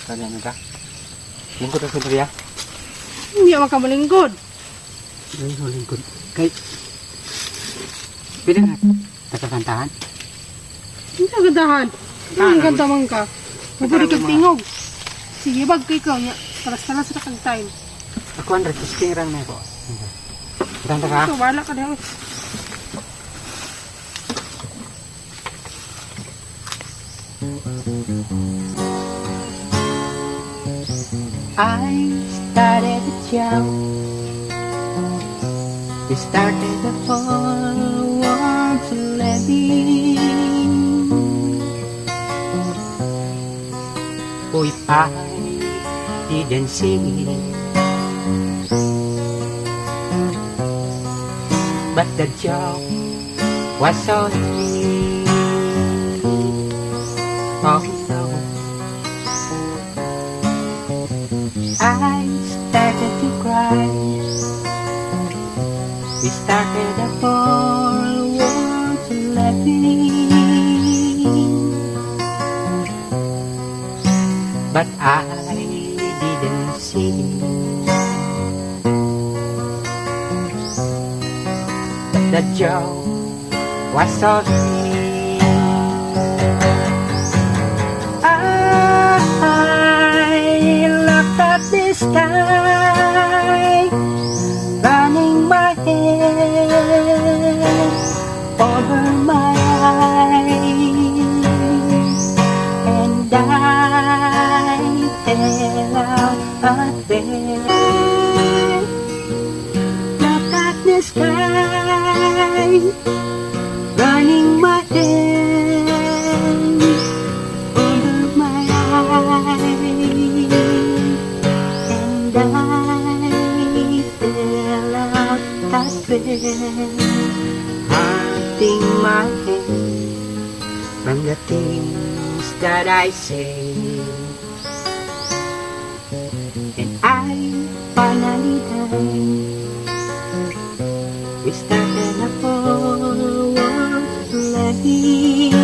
Kaya na ka. Lingkod ako diri ah. Hindi man ka malingkod. Lingkod, lingkod. Kay pwede na takakantahan. Hindi ka gandahan. Ang ganda man ka. Maburi kag tingog. Sige, bag kay ka niya. Talas-talas ra kag time. Ako ang requesting rang na ko. Kanta ka? Ito, wala ka diha. I started a joke. We started the whole world to let me. Oh, if I didn't see it, but the joke was on me. Oh no. I started to cry. We started a whole world to let me. But I didn't see. But the joke was on me. I looked at the sky, running my hand over my eyes, and I fell out of bed. Looked at the sky, running my hand over my eyes, and I fell out that bed, hurting my head from the things that I say. And I finally died. We started a whole world laughing.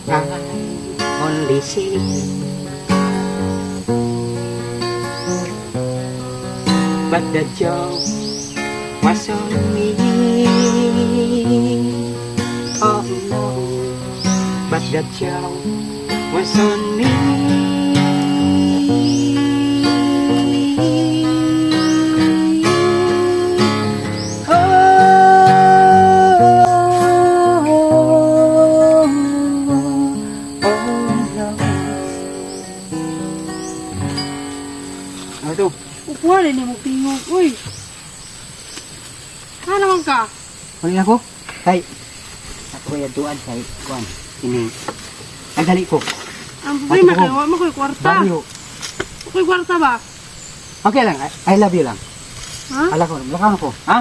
But I only see. But the joke was on me. Oh no. But the joke was on me. Oh, oh no. Ano to? Upuan ni mo tingog. Uy. Ha naman ka? Huli ako? Kay, ako ay duan kay kuan. Ini. Ay dali ko. Ang problema Ato ko. kay wa man koy kwarta. Baryo. Koy kwarta ba? Okay lang. I love you lang. Ha? Ala ko, lakang ako. Ha?